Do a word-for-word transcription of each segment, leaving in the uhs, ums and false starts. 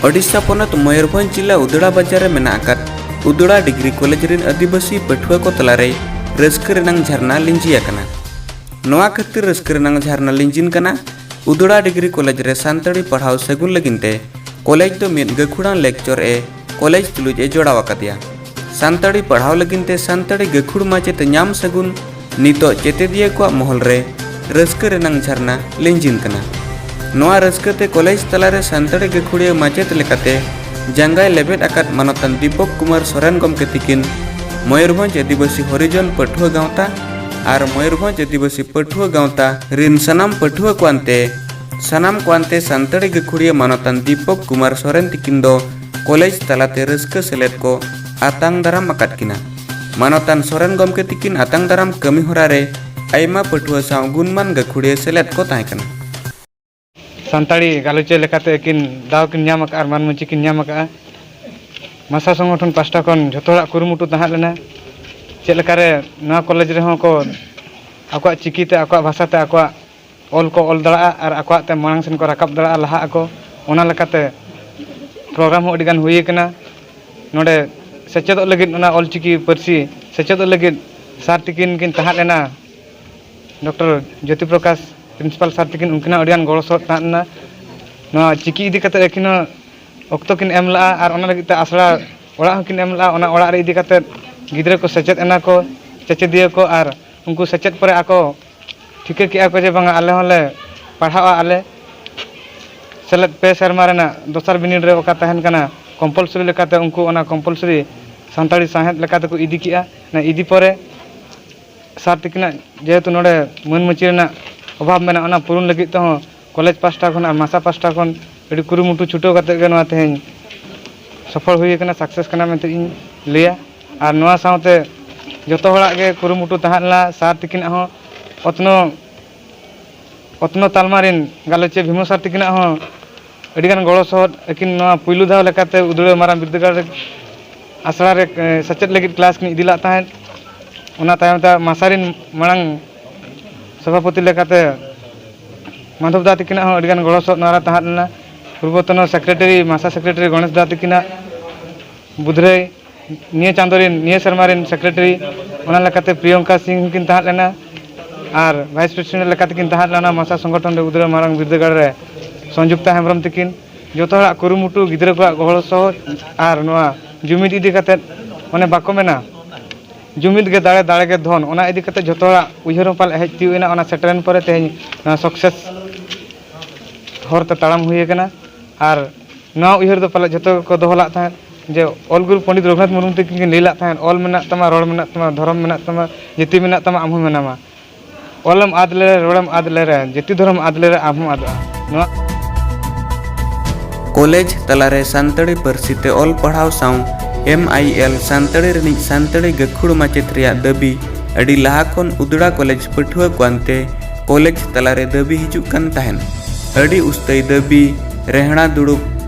ᱳᱰᱤᱥᱟ ᱯᱚᱱᱚᱛ ᱢᱚᱭᱩᱨᱵᱷᱚᱸᱡᱽ ᱡᱤᱞᱟ ᱩᱫᱽᱲᱟ ᱵᱟᱡᱟᱨ ᱨᱮ ᱢᱮᱱᱟᱜ ᱟᱠᱟᱫ ᱩᱫᱽᱲᱟ ᱰᱤᱜᱽᱨᱤ ᱠᱚᱞᱮᱡᱽ ᱨᱤᱱ ᱟᱹᱫᱤᱵᱟᱹᱥᱤ ᱯᱟᱹᱴᱷᱩᱣᱟᱹ ᱠᱚ ᱛᱟᱞᱟᱨᱮ ᱨᱟᱹᱥᱠᱟᱹ ᱨᱮᱱᱟᱝ ᱡᱷᱟᱨᱱᱟ ᱞᱤᱸᱡᱤ ᱟᱠᱟᱱᱟ᱾ ᱱᱚᱣᱟ ᱠᱷᱟᱹᱛᱤᱨ ᱨᱟᱹᱥᱠᱟᱹ ᱨᱮᱱᱟᱝ ᱡᱷᱟᱨᱱᱟ ᱞᱤᱸᱡᱤᱱ ᱠᱟᱱᱟ᱾ ᱩᱫᱽᱲᱟ ᱰᱤᱜᱽᱨᱤ ᱠᱚᱞᱮᱡᱽ ᱨᱮ ᱥᱟᱱᱛᱟᱲᱤ ᱯᱟᱲᱦᱟᱣ ᱥᱟᱹᱜᱩᱱ ᱞᱟᱹᱜᱤᱫ ᱛᱮ ᱠᱚᱞᱮᱡᱽ ᱫᱚ ᱢᱤᱫ ᱜᱟᱹᱠᱷᱩᱲᱟᱱ ᱞᱮᱠᱪᱚᱨ ᱮ ᱠᱚᱞᱮᱡᱽ ᱛᱩᱞᱩᱡ ᱮ ᱡᱚᱲᱟᱣ ᱟᱠᱟᱫᱮᱭᱟ᱾ ᱥᱟᱱᱛᱟᱲᱤ ᱯᱟᱲᱦᱟᱣ ᱞᱟᱹᱜᱤᱫ ᱛᱮ ᱥᱟᱱᱛᱟᱲᱤ ᱜᱟᱹᱠᱷᱩᱲ ᱢᱟᱪᱮᱛ ᱧᱟᱢ ᱥᱟᱹᱜᱩᱱ ᱱᱤᱛᱚᱜ ᱪᱮᱛᱮᱫᱤᱭᱟᱹ ᱠᱚᱣᱟᱜ ᱢᱚᱦᱚᱞ ᱨᱮ ᱨᱟᱹᱥᱠᱟᱹ ᱨᱮᱱᱟᱝ ᱡᱷᱟᱨᱱᱟ ᱞᱤᱸᱡᱤᱱ ᱠᱟᱱᱟ᱾ ᱱᱚᱣᱟ ᱨᱟᱹᱥᱠᱟᱹ ᱛᱮ ᱠᱚᱞᱮᱡᱽ ᱛᱟᱞᱟᱨᱮ ᱥᱟᱱᱛᱟᱲᱤ ᱜᱟᱹᱠᱷᱩᱲᱤᱭᱟᱹ ᱢᱟᱪᱮᱛ ᱞᱮᱠᱟᱛᱮ ᱡᱟᱸᱜᱟᱭ ᱞᱮᱵᱮᱫ ᱟᱠᱟᱫ ᱢᱟᱱᱚᱛᱟᱱ ᱫᱤᱯᱚᱠ ᱠᱩᱢᱟᱨ ᱥᱚᱨᱮᱱ ᱜᱚᱢᱠᱮ ᱛᱤᱠᱤᱱ, ᱢᱚᱭᱩᱨᱵᱷᱚᱸᱡᱽ ᱟᱹᱫᱤᱵᱟᱹᱥᱤ ᱦᱚᱨᱤᱡᱚᱱ ᱯᱟᱹᱴᱷᱩᱣᱟᱹ ᱜᱟᱶᱛᱟ ᱟᱨ ᱢᱚᱭᱩᱨᱵᱷᱚᱸᱡᱽ ᱟᱹᱫᱤᱵᱟᱹᱥᱤ ᱯᱟᱹᱴᱷᱩᱣᱟᱹ ᱜᱟᱶᱛᱟ ᱨᱤᱱ ᱥᱟᱱᱟᱢ ᱯᱟᱹᱴᱷᱩᱣᱟᱹ ᱠᱚ ᱟᱱᱛᱮ, ᱥᱟᱱᱟᱢ ᱠᱚ ᱟᱱᱛᱮ ᱥᱟᱱᱛᱟᱲᱤ ᱜᱟᱹᱠᱷᱩᱲᱤᱭᱟᱹ ᱢᱟᱱᱚᱛᱟᱱ ᱫᱤᱯᱚᱠ ᱠᱩᱢᱟᱨ ᱥᱚᱨᱮᱱ ᱛᱤᱠᱤᱱ ᱫᱚ ᱠᱚᱞᱮᱡᱽ ᱛᱟᱞᱟᱛᱮ ᱨᱟᱹᱥᱠᱟᱹ ᱥᱮᱞᱮᱫ ᱠᱚ ᱟᱛᱟᱝ ᱫᱟᱨᱟᱢ ᱟᱠᱟᱫ ᱠᱤᱱᱟ᱾ ᱢᱟᱱᱚᱛᱟᱱ ᱥᱚᱨᱮᱱ ᱜᱚᱢᱠᱮ ᱛᱤᱠᱤᱱ ᱟᱛᱟᱝ ᱫᱟᱨᱟᱢ ᱠᱟᱹᱢᱤ ᱦᱚᱨᱟ ᱨᱮ ᱟᱭᱢᱟ ᱯᱟᱹᱴᱷᱩᱣᱟᱹ ᱥᱟᱶ ᱜᱩᱱᱢᱟᱱ ᱜᱟᱹᱠᱷᱩᱲᱤᱭᱟᱹ ᱥᱮᱞᱮᱫ ᱠᱚ ᱛᱟᱦᱮᱸ ᱠᱟᱱᱟ᱾ ᱥᱟᱱᱛᱟᱲᱤ ᱜᱟᱞᱚᱪᱤᱭᱟᱹ ᱞᱮᱠᱟᱛᱮ ᱟᱹᱠᱤᱱ ᱫᱟᱣ ᱠᱤᱱ ᱧᱟᱢ ᱟᱠᱟᱫᱼᱟ ᱟᱨ ᱢᱟᱹᱱ ᱢᱟᱹᱪᱤ ᱠᱤᱱ ᱧᱟᱢ ᱟᱠᱟᱫᱼᱟ᱾ ᱢᱟᱥᱟ ᱥᱚᱝᱜᱚᱴᱷᱚᱱ ᱯᱟᱥᱴᱟ ᱠᱷᱚᱱ ᱡᱷᱚᱛᱚ ᱦᱚᱲᱟᱜ ᱠᱩᱨᱩᱢᱩᱴᱩ ᱛᱟᱦᱮᱸ ᱞᱮᱱᱟ, ᱪᱮᱫ ᱞᱮᱠᱟᱨᱮ ᱱᱚᱣᱟ ᱠᱚᱞᱮᱡᱽ ᱨᱮᱦᱚᱸ ᱠᱚ ᱟᱠᱚᱣᱟᱜ ᱪᱤᱠᱤᱛᱮ, ᱟᱠᱚᱣᱟᱜ ᱵᱷᱟᱥᱟᱛᱮ, ᱟᱠᱚᱣᱟᱜ ᱚᱞ ᱠᱚ ᱚᱞ ᱫᱟᱲᱮᱭᱟᱜᱼᱟ ᱟᱨ ᱟᱠᱚᱣᱟᱜ ᱛᱮ ᱢᱟᱲᱟᱝ ᱥᱮᱱ ᱠᱚ ᱨᱟᱠᱟᱵ ᱫᱟᱲᱮᱭᱟᱜᱼᱟ, ᱞᱟᱦᱟᱜ ᱟᱠᱚ᱾ ᱚᱱᱟ ᱞᱮᱠᱟᱛᱮ ᱯᱨᱳᱜᱨᱟᱢ ᱦᱚᱸ ᱟᱹᱰᱤ ᱜᱟᱱ ᱦᱩᱭ ᱟᱠᱟᱱᱟ᱾ ᱱᱚᱰᱮ ᱥᱮᱪᱮᱫᱚᱜ ᱞᱟᱹᱜᱤᱫ, ᱚᱱᱟ ᱚᱞᱪᱤᱠᱤ ᱯᱟᱹᱨᱥᱤ ᱥᱮᱪᱮᱫᱚᱜ ᱞᱟᱹᱜᱤᱫ ᱥᱟᱨ ᱛᱤᱠᱤᱱ ᱠᱤᱱ ᱛᱟᱦᱮᱸ ᱞᱮᱱᱟ, ᱰᱚᱠᱴᱚᱨ ᱡᱳᱛᱤ ᱯᱨᱚᱠᱟᱥ ᱯᱨᱤᱱᱥᱤᱯᱟᱞ ᱥᱟᱨ ᱛᱤᱠᱤᱱ, ᱩᱱᱠᱤᱱᱟᱜ ᱟᱹᱰᱤ ᱜᱟᱱ ᱜᱚᱲᱚ ᱥᱚᱦᱚᱫ ᱛᱟᱦᱮᱸ ᱞᱮᱱᱟ᱾ ᱱᱚᱣᱟ ᱪᱤᱠᱤ ᱤᱫᱤ ᱠᱟᱛᱮ ᱟᱹᱠᱤᱱ ᱦᱚᱸ ᱚᱠᱛᱚ ᱠᱤᱱ ᱮᱢ ᱞᱮᱫᱼᱟ ᱟᱨ ᱚᱱᱟ ᱞᱟᱹᱜᱤᱫ ᱛᱮ ᱟᱥᱲᱟ ᱚᱲᱟᱜ ᱦᱚᱸᱠᱤᱱ ᱮᱢ ᱞᱮᱫᱼᱟ᱾ ᱚᱱᱟ ᱚᱲᱟᱜ ᱨᱮ ᱤᱫᱤ ᱠᱟᱛᱮ ᱜᱤᱫᱽᱨᱟᱹ ᱠᱚ ᱥᱮᱪᱮᱫ ᱮᱱᱟ ᱠᱚ, ᱪᱮᱪᱮᱫᱤᱭᱟᱹ ᱠᱚ, ᱟᱨ ᱩᱱᱠᱩ ᱥᱮᱪᱮᱫ ᱯᱚᱨᱮ ᱟᱠᱚ ᱴᱷᱤᱠᱟᱹ ᱠᱮᱜᱼᱟ ᱠᱚ ᱡᱮ ᱵᱟᱝᱟ, ᱟᱞᱮ ᱦᱚᱸᱞᱮ ᱯᱟᱲᱦᱟᱜᱼᱟ᱾ ᱟᱞᱮ ᱥᱮᱞᱮᱫ ᱯᱮ ᱥᱮᱨᱢᱟ ᱨᱮᱱᱟᱜ ᱫᱚᱥᱟᱨ ᱵᱤᱱᱤᱰ ᱨᱮ ᱚᱠᱟ ᱛᱟᱦᱮᱱ ᱠᱟᱱᱟ ᱠᱚᱢᱯᱟᱞᱥᱟᱨᱤ ᱞᱮᱠᱟᱛᱮ, ᱩᱱᱠᱩ ᱚᱱᱟ ᱠᱚᱢᱯᱟᱞᱥᱟᱨᱤ ᱥᱟᱱᱛᱟᱲᱤ ᱥᱟᱶᱦᱮᱫ ᱞᱮᱠᱟ ᱛᱮᱠᱚ ᱤᱫᱤ ᱠᱮᱜᱼᱟ᱾ ᱚᱱᱟ ᱤᱫᱤ ᱯᱚᱨᱮ ᱥᱟᱨ ᱛᱤᱠᱤᱱᱟᱜ ᱡᱮᱦᱮᱛᱩ ᱱᱚᱰᱮ ᱢᱟᱹᱱ ᱢᱟᱹᱪᱤ ᱨᱮᱱᱟᱜ ᱚᱵᱷᱟᱵᱽ ᱢᱮᱱᱟᱜᱼᱟ, ᱚᱱᱟ ᱯᱩᱨᱩᱱ ᱞᱟᱹᱜᱤᱫ ᱛᱮᱦᱚᱸ ᱠᱚᱞᱮᱡᱽ ᱯᱟᱥᱴᱟ ᱠᱷᱚᱱ ᱟᱨ ᱢᱟᱥᱟ ᱯᱟᱥᱴᱟ ᱠᱷᱚᱱ ᱟᱹᱰᱤ ᱠᱩᱨᱩᱢᱩᱴᱩ ᱪᱷᱩᱴᱟᱹᱣ ᱠᱟᱛᱮ ᱜᱮ ᱱᱚᱣᱟ ᱛᱮᱦᱮᱧ ᱥᱚᱯᱷᱚᱞ ᱦᱩᱭ ᱟᱠᱟᱱᱟ, ᱥᱟᱠᱥᱮᱥ ᱠᱟᱱᱟ ᱢᱮᱱᱛᱮ ᱤᱧ ᱞᱟᱹᱭᱟ᱾ ᱟᱨ ᱱᱚᱣᱟ ᱥᱟᱶᱛᱮ ᱡᱚᱛᱚ ᱦᱚᱲᱟᱜ ᱜᱮ ᱠᱩᱨᱩᱢᱩᱴᱩ ᱛᱟᱦᱮᱸ ᱞᱮᱱᱟ ᱥᱟᱨ ᱛᱤᱠᱤᱱᱟᱜ ᱦᱚᱸ ᱚᱛᱱᱚ ᱚᱛᱱᱚ ᱛᱟᱞᱢᱟ ᱨᱮᱱ ᱜᱟᱞᱚᱪᱤᱭᱟᱹ ᱵᱷᱤᱢᱚ ᱥᱟᱨ ᱛᱤᱠᱤᱱᱟᱜ ᱦᱚᱸ ᱟᱹᱰᱤᱜᱟᱱ ᱜᱚᱲᱚ ᱥᱚᱦᱚᱫ᱾ ᱟᱹᱠᱤᱱ ᱱᱚᱣᱟ ᱯᱩᱭᱞᱩ ᱫᱷᱟᱣ ᱞᱮᱠᱟᱛᱮ ᱩᱫᱽᱲᱟᱹ ᱢᱟᱨᱟᱝ ᱵᱤᱨᱫᱟᱹᱜᱟᱲ ᱨᱮ ᱟᱥᱲᱟ ᱨᱮ, ᱮ, ᱥᱮᱪᱮᱫ ᱞᱟᱹᱜᱤᱫ ᱠᱞᱟᱥ ᱠᱤᱱ ᱤᱫᱤ ᱞᱮᱫ ᱛᱟᱦᱮᱸᱫ᱾ ᱚᱱᱟ ᱛᱟᱭᱚᱢ ᱛᱮ ᱢᱟᱥᱟ ᱨᱮᱱ ᱢᱟᱲᱟᱝ ᱥᱚᱵᱷᱟᱯᱚᱛᱤ ᱞᱮᱠᱟᱛᱮ ᱢᱟᱫᱷᱚᱵ ᱫᱟ ᱛᱤᱠᱤᱱᱟᱜ ᱦᱚᱸ ᱟᱹᱰᱤᱜᱟᱱ ᱜᱚᱲᱚ ᱥᱚᱦᱚᱫ ᱱᱚᱣᱟ ᱨᱮ ᱛᱟᱦᱮᱸ ᱞᱮᱱᱟ᱾ ᱯᱩᱨᱵᱚᱛᱚᱱ ᱥᱮᱠᱨᱮᱴᱟᱨᱤ, ᱢᱟᱥᱟ ᱥᱮᱠᱨᱮᱴᱟᱨᱤ ᱜᱚᱬᱮᱥ ᱫᱟ ᱛᱟᱹᱠᱤᱱᱟᱜ ᱵᱩᱫᱷᱨᱟᱹᱭ ᱱᱤᱭᱟᱹ ᱪᱟᱸᱫᱳ ᱨᱮᱱ, ᱱᱤᱭᱟᱹ ᱥᱮᱨᱢᱟ ᱨᱮᱱ ᱥᱮᱠᱨᱮᱴᱟᱨᱤ, ᱚᱱᱟ ᱞᱮᱠᱟᱛᱮ ᱯᱨᱤᱭᱚᱝᱠᱟ ᱥᱤᱝ ᱦᱚᱸᱠᱤᱱ ᱛᱟᱦᱮᱸ ᱞᱮᱱᱟ᱾ ᱟᱨ ᱵᱷᱟᱭᱤᱥ ᱯᱨᱮᱥᱤᱰᱮᱱᱴ ᱞᱮᱠᱟᱛᱮᱠᱤᱱ ᱛᱟᱦᱮᱸ ᱞᱮᱱᱟ ᱢᱟᱥᱟ ᱥᱚᱝᱜᱚᱴᱷᱚᱱ ᱨᱮ ᱩᱫᱽᱲᱟ ᱢᱟᱨᱟᱝ ᱵᱤᱨᱫᱟᱹᱜᱟᱲ ᱨᱮ ᱥᱚᱝᱡᱩᱠᱛᱟ ᱦᱮᱢᱵᱨᱚᱢ ᱛᱟᱹᱠᱤᱱ᱾ ᱡᱚᱛᱚ ᱦᱚᱲᱟᱜ ᱠᱩᱨᱩᱢᱩᱴᱩ, ᱜᱤᱫᱽᱨᱟᱹ ᱠᱚᱣᱟᱜ ᱜᱚᱲᱚ ᱥᱚᱦᱚᱫ ᱟᱨ ᱱᱚᱣᱟ ᱡᱩᱢᱤᱫ ᱤᱫᱤ ᱠᱟᱛᱮᱫ, ᱚᱱᱮ ᱵᱟᱠᱚ ᱢᱮᱱᱟ, ᱡᱩᱢᱤᱫ ᱜᱮ ᱫᱟᱲᱮ, ᱫᱟᱲᱮ ᱜᱮ ᱫᱷᱚᱱ, ᱚᱱᱟ ᱤᱫᱤ ᱠᱟᱛᱮᱫ ᱡᱚᱛᱚ ᱦᱚᱲᱟᱜ ᱩᱭᱦᱟᱹᱨ ᱦᱚᱸ ᱯᱟᱞᱮ ᱦᱮᱡ ᱛᱤᱭᱳᱜ ᱮᱱᱟ᱾ ᱚᱱᱟ ᱥᱮᱴᱮᱨᱮᱱ ᱯᱚᱨᱮ ᱛᱮᱦᱮᱧ ᱱᱚᱣᱟ ᱥᱟᱠᱥᱮᱥ ᱦᱚᱨ ᱛᱮ ᱛᱟᱲᱟᱢ ᱦᱩᱭ ᱟᱠᱟᱱᱟ᱾ ᱟᱨ ᱱᱚᱣᱟ ᱩᱭᱦᱟᱹᱨ ᱫᱚ ᱯᱟᱞᱮ ᱡᱷᱚᱛᱚ ᱜᱮᱠᱚ ᱫᱚᱦᱚ ᱞᱟᱜ ᱛᱟᱦᱮᱸᱫ ᱡᱮ ᱚᱞ ᱜᱩᱨᱩ ᱯᱚᱱᱰᱤᱛ ᱨᱚᱜᱷᱩᱱᱟᱛᱷ ᱢᱩᱨᱢᱩ ᱛᱟᱹᱠᱤᱱ ᱠᱤᱱ ᱞᱟᱹᱭ ᱞᱟᱜ ᱛᱟᱦᱮᱸᱫ, "ᱚᱞ ᱢᱮᱱᱟᱜ ᱛᱟᱢᱟ, ᱨᱚᱲ ᱢᱮᱱᱟᱜ ᱛᱟᱢᱟ, ᱫᱷᱚᱨᱚᱢ ᱢᱮᱱᱟᱜ ᱛᱟᱢᱟ, ᱡᱟᱹᱛᱤ ᱢᱮᱱᱟᱜ ᱛᱟᱢᱟ, ᱟᱢ ᱦᱚᱸ ᱢᱮᱱᱟᱢᱟ᱾ ᱚᱞᱮᱢ ᱟᱫ ᱞᱮᱨᱮ, ᱨᱚᱲᱮᱢ ᱟᱫ ᱞᱮᱨᱮ, ᱡᱟᱹᱛᱤ ᱫᱷᱚᱨᱚᱢ ᱟᱫ ᱞᱮᱨᱮ, ᱟᱢ ᱦᱚᱸ ᱟᱫᱚᱜᱼᱟ᱾" ᱱᱚᱣᱟ ᱠᱚᱞᱮᱡᱽ ᱛᱟᱞᱟᱨᱮ ᱥᱟᱱᱛᱟᱲᱤ ᱯᱟᱹᱨᱥᱤ ᱛᱮ ᱚᱞ ᱯᱟᱲᱦᱟᱣ ᱥᱟᱶ ᱮᱢ ᱟᱭ ᱮᱞ ᱥᱟᱱᱛᱟᱲᱤ ᱨᱤᱱᱤᱡ ᱥᱟᱱᱛᱟᱲᱤ ᱜᱟᱹᱠᱷᱩᱲ ᱢᱟᱪᱮᱛ ᱨᱮᱭᱟᱜ ᱫᱟᱹᱵᱤ ᱟᱹᱰᱤ ᱞᱟᱦᱟ ᱠᱷᱚᱱ ᱩᱫᱽᱲᱟ ᱠᱚᱞᱮᱡᱽ ᱯᱟᱹᱴᱷᱩᱣᱟᱹ ᱠᱚ ᱟᱱᱛᱮ ᱠᱚᱞᱮᱡᱽ ᱛᱟᱞᱟᱨᱮ ᱫᱟᱹᱵᱤ ᱦᱤᱡᱩᱜ ᱠᱟᱱ ᱛᱟᱦᱮᱸᱱ᱾ ᱟᱹᱰᱤ ᱩᱥᱛᱟᱹᱭ ᱫᱟᱹᱵᱤ, ᱨᱮᱦᱲᱟ ᱫᱩᱲᱩᱵ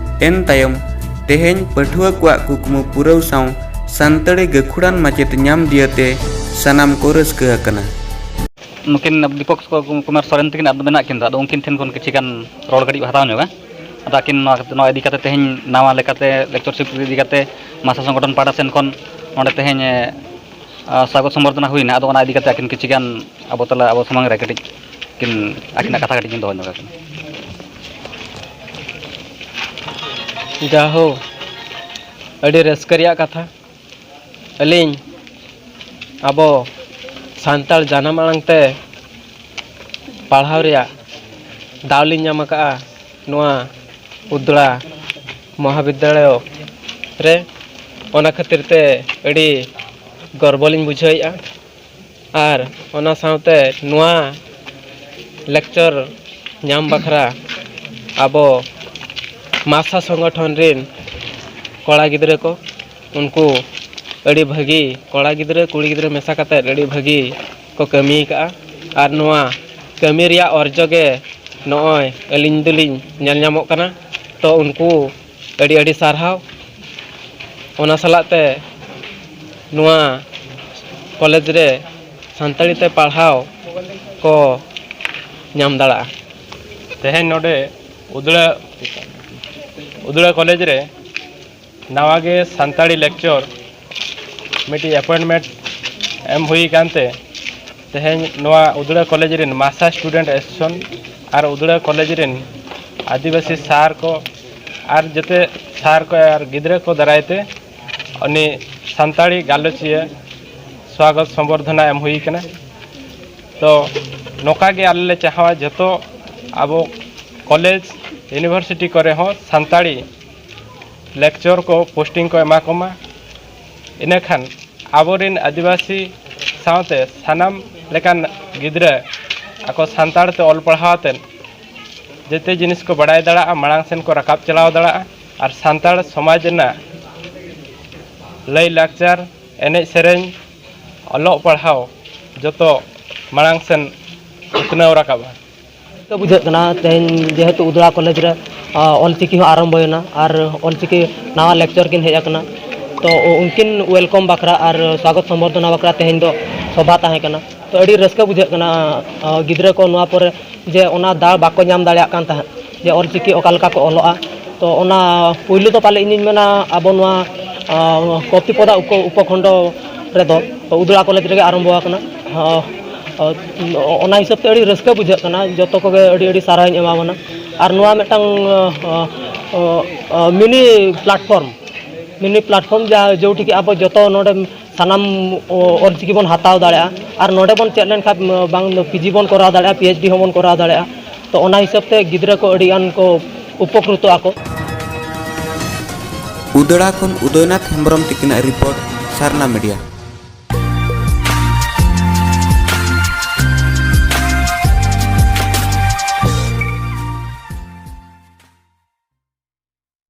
ᱮᱱ ᱛᱟᱭᱚᱢ ᱛᱮᱦᱮᱧ ᱯᱟᱹᱴᱷᱩᱣᱟᱹ ᱠᱚᱣᱟᱜ ᱠᱩᱠᱢᱩ ᱯᱩᱨᱟᱹᱣ ᱥᱟᱶ ᱥᱟᱱᱛᱟᱲᱤ ᱜᱟᱹᱠᱷᱩᱲᱟᱱ ᱢᱟᱪᱮᱛ ᱧᱟᱢ ᱫᱤᱭᱟᱹᱛᱮ ᱥᱟᱱᱟᱢ ᱠᱚ ᱨᱟᱹᱥᱠᱟᱹ ᱟᱠᱟᱱᱟ᱾ ᱱᱩᱠᱤᱱ ᱫᱤᱯᱚᱠ ᱠᱩᱢᱟᱨ ᱥᱚᱨᱮᱱ ᱛᱟᱹᱠᱤᱱ ᱟᱫᱚ ᱢᱮᱱᱟᱜ ᱠᱤᱱ ᱫᱚ, ᱟᱫᱚ ᱩᱱᱠᱤᱱ ᱴᱷᱮᱱ ᱠᱷᱚᱱ ᱠᱤᱪᱷᱤ ᱜᱟᱱ ᱨᱚᱲ ᱠᱟᱹᱴᱤᱡ ᱵᱚ ᱦᱟᱛᱟᱣ ᱧᱚᱜᱟ᱾ ᱟᱫᱚ ᱟᱹᱠᱤᱱ ᱱᱚᱣᱟ, ᱱᱚᱣᱟ ᱤᱫᱤ ᱠᱟᱛᱮ ᱛᱮᱦᱮᱧ ᱱᱟᱣᱟ ᱞᱮᱠᱟᱛᱮ ᱞᱮᱠᱪᱟᱨᱥᱤᱯ ᱤᱫᱤ ᱠᱟᱛᱮ ᱢᱟᱥᱟ ᱥᱚᱝᱜᱚᱴᱷᱚᱱ ᱯᱟᱦᱴᱟ ᱥᱮᱱ ᱠᱷᱚᱱ ᱱᱚᱰᱮ ᱛᱮᱦᱮᱧ, ᱮ, ᱟ, ᱥᱟᱜᱚᱛ ᱥᱚᱢᱵᱚᱨᱫᱷᱚᱱᱟ ᱦᱩᱭᱱᱟ᱾ ᱟᱫᱚ ᱚᱱᱟ ᱤᱫᱤ ᱠᱟᱛᱮ ᱟᱹᱠᱤᱱ ᱠᱤᱪᱷᱤ ᱜᱟᱱ ᱟᱵᱚ ᱛᱟᱞᱟ, ᱟᱵᱚ ᱥᱟᱢᱟᱝ ᱨᱮ ᱠᱟᱹᱴᱤᱡ ᱠᱤᱱ ᱟᱹᱠᱤᱱᱟᱜ ᱠᱟᱛᱷᱟ ᱠᱟᱹᱴᱤᱡ ᱠᱤᱱ ᱫᱚᱦᱚ ᱧᱚᱜᱟ ᱠᱤᱱ᱾ ᱡᱟᱦᱳ, ᱟᱹᱰᱤ ᱨᱟᱹᱥᱠᱟᱹ ᱨᱮᱭᱟᱜ ᱠᱟᱛᱷᱟ᱾ ᱟᱹᱞᱤᱧ ᱟᱵᱚ ᱥᱟᱱᱛᱟᱲ ᱡᱟᱱᱟᱢ ᱟᱲᱟᱝ ᱛᱮ ᱯᱟᱲᱦᱟᱣ ᱨᱮᱭᱟᱜ ᱫᱟᱣ ᱞᱤᱧ ᱧᱟᱢ ᱟᱠᱟᱫᱼᱟ ᱱᱚᱣᱟ ᱩᱫᱽᱲᱟ ᱢᱚᱦᱟᱵᱤᱫᱽᱫᱟᱞᱚᱭ ᱨᱮ᱾ ᱚᱱᱟ ᱠᱷᱟᱹᱛᱤᱨ ᱛᱮ ᱟᱹᱰᱤ ᱜᱚᱨᱵᱚ ᱞᱤᱧ ᱵᱩᱡᱷᱟᱹᱣᱮᱫᱼᱟ᱾ ᱟᱨ ᱚᱱᱟ ᱥᱟᱶᱛᱮ ᱱᱚᱣᱟ ᱞᱮᱠᱪᱟᱨ ᱧᱟᱢ ᱵᱟᱠᱷᱨᱟ ᱟᱵᱚ ᱢᱟᱥᱟ ᱥᱚᱝᱜᱚᱴᱷᱚᱱ ᱨᱮᱱ ᱠᱚᱲᱟ ᱜᱤᱫᱽᱨᱟᱹ ᱠᱚ, ᱩᱱᱠᱩ ᱟᱹᱰᱤ ᱵᱷᱟᱹᱜᱤ, ᱠᱚᱲᱟ ᱜᱤᱫᱽᱨᱟᱹ ᱠᱩᱲᱤ ᱜᱤᱫᱽᱨᱟᱹ ᱢᱮᱥᱟ ᱠᱟᱛᱮᱫ ᱟᱹᱰᱤ ᱵᱷᱟᱹᱜᱤ ᱠᱚ ᱠᱟᱹᱢᱤ ᱟᱠᱟᱫᱼᱟ᱾ ᱟᱨ ᱱᱚᱣᱟ ᱠᱟᱹᱢᱤ ᱨᱮᱭᱟᱜ ᱚᱨᱡᱚ ᱜᱮ ᱱᱚᱜᱼᱚᱭ ᱟᱹᱞᱤᱧ ᱫᱚᱞᱤᱧ ᱧᱮᱞ ᱧᱟᱢᱚᱜ ᱠᱟᱱᱟ᱾ ᱛᱚ ᱩᱱᱠᱩ ᱟᱹᱰᱤ ᱟᱹᱰᱤ ᱥᱟᱨᱦᱟᱣ᱾ ᱚᱱᱟ ᱥᱟᱞᱟᱜ ᱛᱮ ᱱᱚᱣᱟ ᱠᱚᱞᱮᱡᱽ ᱨᱮ ᱥᱟᱱᱛᱟᱲᱤ ᱛᱮ ᱯᱟᱲᱦᱟᱣ ᱠᱚ ᱧᱟᱢ ᱫᱟᱲᱮᱭᱟᱜᱼᱟ᱾ ᱛᱮᱦᱮᱧ ᱱᱚᱰᱮ ᱩᱫᱽᱲᱟ ᱩᱫᱽᱲᱟ ᱠᱚᱞᱮᱡᱽ ᱨᱮ ᱱᱟᱣᱟ ᱜᱮ ᱥᱟᱱᱛᱟᱲᱤ ᱞᱮᱠᱪᱚᱨ ᱢᱤᱫᱴᱤᱡ ᱮᱯᱚᱭᱮᱱᱴᱢᱮᱱᱴ ᱮᱢ ᱦᱩᱭ ᱟᱠᱟᱱ ᱛᱮ, ᱛᱮᱦᱮᱧ ᱱᱚᱣᱟ ᱩᱫᱽᱲᱟ ᱠᱚᱞᱮᱡᱽ ᱨᱮᱱ ᱢᱟᱥᱟ ᱥᱴᱩᱰᱮᱱᱴ ᱮᱥᱳᱥᱤᱭᱮᱥᱚᱱ ᱟᱨ ᱩᱫᱽᱲᱟ ᱠᱚᱞᱮᱡᱽ ᱨᱮᱱ ᱟᱹᱫᱤᱵᱟᱹᱥᱤ ᱥᱟᱨ ᱠᱚ ᱟᱨ ᱡᱮᱛᱮ ᱥᱟᱨ ᱠᱚ ᱟᱨ ᱜᱤᱫᱽᱨᱟᱹ ᱠᱚ ᱫᱟᱨᱟᱭ ᱛᱮ ᱩᱱᱤ ᱥᱟᱱᱛᱟᱲᱤ ᱜᱟᱞᱚᱪᱤᱭᱟᱹ ᱥᱣᱟᱜᱚᱛ ᱥᱚᱢᱵᱚᱨᱫᱷᱚᱱᱟ ᱮᱢ ᱦᱩᱭ ᱠᱟᱱᱟ᱾ ᱛᱚ ᱱᱚᱝᱠᱟ ᱜᱮ ᱟᱞᱮ ᱞᱮ ᱪᱟᱦᱟᱣᱟ ᱡᱚᱛᱚ ᱟᱵᱚ ᱠᱚᱞᱮᱡᱽ, ᱤᱭᱩᱱᱤᱵᱷᱟᱨᱥᱤᱴᱤ ᱠᱚᱨᱮ ᱦᱚᱸ ᱥᱟᱱᱛᱟᱲᱤ ᱞᱮᱠᱪᱚᱨ ᱠᱚ ᱯᱳᱥᱴᱤᱝ ᱠᱚ ᱮᱢᱟ ᱠᱚᱢᱟ᱾ ᱤᱱᱟᱹᱠᱷᱟᱱ ᱟᱵᱚᱨᱮᱱ ᱟᱹᱫᱤᱵᱟᱹᱥᱤ ᱥᱟᱶᱛᱮ ᱥᱟᱱᱟᱢ ᱞᱮᱠᱟᱱ ᱜᱤᱫᱽᱨᱟᱹ ᱟᱠᱚ ᱥᱟᱱᱛᱟᱲ ᱛᱮ ᱚᱞ ᱯᱟᱲᱦᱟᱣ ᱟᱛᱮᱫ ᱡᱮᱛᱮ ᱡᱤᱱᱤᱥ ᱠᱚ ᱵᱟᱲᱟᱭ ᱫᱟᱲᱮᱭᱟᱜᱼᱟ, ᱢᱟᱲᱟᱝ ᱥᱮᱱ ᱠᱚ ᱨᱟᱠᱟᱵ ᱪᱟᱞᱟᱣ ᱫᱟᱲᱮᱭᱟᱜᱼᱟ ᱟᱨ ᱥᱟᱱᱛᱟᱲ ᱥᱚᱢᱟᱡᱽ ᱨᱮᱱᱟᱜ ᱞᱟᱹᱭ ᱞᱟᱠᱪᱟᱨ, ᱮᱱᱮᱡ ᱥᱮᱨᱮᱧ, ᱚᱞᱚᱜ ᱯᱟᱲᱦᱟᱣ ᱡᱚᱛᱚ ᱢᱟᱲᱟᱝ ᱥᱮᱱ ᱩᱛᱱᱟᱹᱣ ᱨᱟᱠᱟᱵᱼᱟ᱾ ᱨᱟᱹᱥᱠᱟᱹ ᱵᱩᱡᱷᱟᱹᱜ ᱠᱟᱱᱟ ᱛᱮᱦᱮᱧ ᱡᱮᱦᱮᱛᱩ ᱩᱫᱽᱲᱟ ᱠᱚᱞᱮᱡᱽ ᱨᱮ, ᱟ, ᱚᱞᱪᱤᱠᱤ ᱦᱚᱸ ᱟᱨᱟᱢᱵᱚᱭᱮᱱᱟ ᱟᱨ ᱚᱞᱪᱤᱠᱤ ᱱᱟᱣᱟ ᱞᱮᱠᱪᱟᱨ ᱠᱤᱱ ᱦᱮᱡ ᱟᱠᱟᱱᱟ᱾ ᱛᱚ ᱩᱱᱠᱤᱱ ᱣᱮᱞᱠᱟᱢ ᱵᱟᱠᱷᱨᱟ ᱟᱨ ᱥᱣᱟᱜᱚᱛ ᱥᱚᱢᱵᱚᱨᱫᱷᱚᱱᱟ ᱵᱟᱠᱷᱨᱟ ᱛᱮᱦᱮᱧ ᱫᱚ ᱥᱚᱵᱷᱟ ᱛᱟᱦᱮᱸ ᱠᱟᱱᱟ᱾ ᱛᱚ ᱟᱹᱰᱤ ᱨᱟᱹᱥᱠᱟᱹ ᱵᱩᱡᱷᱟᱹᱜ ᱠᱟᱱᱟ, ᱟ, ᱜᱤᱫᱽᱨᱟᱹ ᱠᱚ ᱱᱚᱣᱟ ᱯᱚᱨᱮ ᱡᱮ ᱚᱱᱟ ᱫᱟᱣ ᱵᱟᱠᱚ ᱧᱟᱢ ᱫᱟᱲᱮᱭᱟᱜ ᱠᱟᱱ ᱛᱟᱦᱮᱸᱫ ᱡᱮ ᱚᱞᱪᱤᱠᱤ ᱚᱠᱟ ᱞᱮᱠᱟ ᱠᱚ ᱚᱞᱚᱜᱼᱟ᱾ ᱛᱚ ᱚᱱᱟ ᱯᱩᱭᱞᱩ ᱫᱚ ᱯᱟᱞᱮ ᱤᱧᱤᱧ ᱢᱮᱱᱟ ᱟᱵᱚ ᱱᱚᱣᱟ, ᱟ, ᱠᱚᱯᱛᱤᱯᱚᱫᱟ ᱩᱯᱚ-, ᱩᱯᱚᱠᱷᱚᱸᱰᱚ ᱨᱮᱫᱚ ᱩᱫᱽᱲᱟ ᱠᱚᱞᱮᱡᱽ ᱨᱮᱜᱮ ᱟᱨᱟᱢᱵᱚ ᱟᱠᱟᱱᱟ᱾ ᱟ, ᱟ, ᱚᱱᱟ ᱦᱤᱥᱟᱹᱵ ᱛᱮ ᱟᱹᱰᱤ ᱨᱟᱹᱥᱠᱟᱹ ᱵᱩᱡᱷᱟᱹᱜ ᱠᱟᱱᱟ, ᱡᱚᱛᱚ ᱠᱚᱜᱮ ᱟᱹᱰᱤ ᱟᱹᱰᱤ ᱥᱟᱨᱦᱟᱣᱤᱧ ᱮᱢᱟᱵᱚᱱᱟ᱾ ᱟᱨ ᱱᱚᱣᱟ ᱢᱤᱫᱴᱟᱝ, ᱟ, ᱟ, ᱟ, ᱢᱤᱱᱤ ᱯᱞᱟᱴᱯᱷᱚᱨᱢ, ᱢᱤᱱᱤ ᱯᱞᱟᱴᱯᱷᱚᱨᱢ ᱡᱟ-, ᱡᱮᱴᱩᱠᱩ ᱟᱵᱚ ᱡᱚᱛᱚ ᱱᱚᱰᱮ ᱥᱟᱱᱟᱢ ᱚ-, ᱚᱞᱪᱤᱠᱤ ᱵᱚᱱ ᱦᱟᱛᱟᱣ ᱫᱟᱲᱮᱭᱟᱜᱼᱟ᱾ ᱟᱨ ᱱᱚᱰᱮ ᱵᱚᱱ ᱪᱮᱫ ᱞᱮᱱᱠᱷᱟᱱ, ᱵᱟᱝ ᱫᱚ ᱯᱤᱡᱤ ᱵᱚᱱ ᱠᱚᱨᱟᱣ ᱫᱟᱲᱮᱭᱟᱜᱼᱟ, ᱯᱤ ᱮᱭᱤᱪ ᱰᱤ ᱦᱚᱸᱵᱚᱱ ᱠᱚᱨᱟᱣ ᱫᱟᱲᱮᱭᱟᱜᱼᱟ᱾ ᱛᱚ ᱚᱱᱟ ᱦᱤᱥᱟᱹᱵ ᱛᱮ ᱜᱤᱫᱽᱨᱟᱹ ᱠᱚ ᱟᱹᱰᱤ ᱜᱟᱱ ᱠᱚ ᱩᱯᱚᱠᱨᱤᱛᱚᱜ ᱟᱠᱚ᱾ ᱩᱫᱽᱲᱟ ᱠᱷᱚᱱ ᱩᱫᱚᱭᱱᱟᱛᱷ ᱦᱮᱢᱵᱨᱚᱢ ᱛᱤᱠᱤᱱᱟᱜ ᱨᱤᱯᱳᱨᱴ, ᱥᱟᱨᱱᱟ ᱢᱤᱰᱤᱭᱟ᱾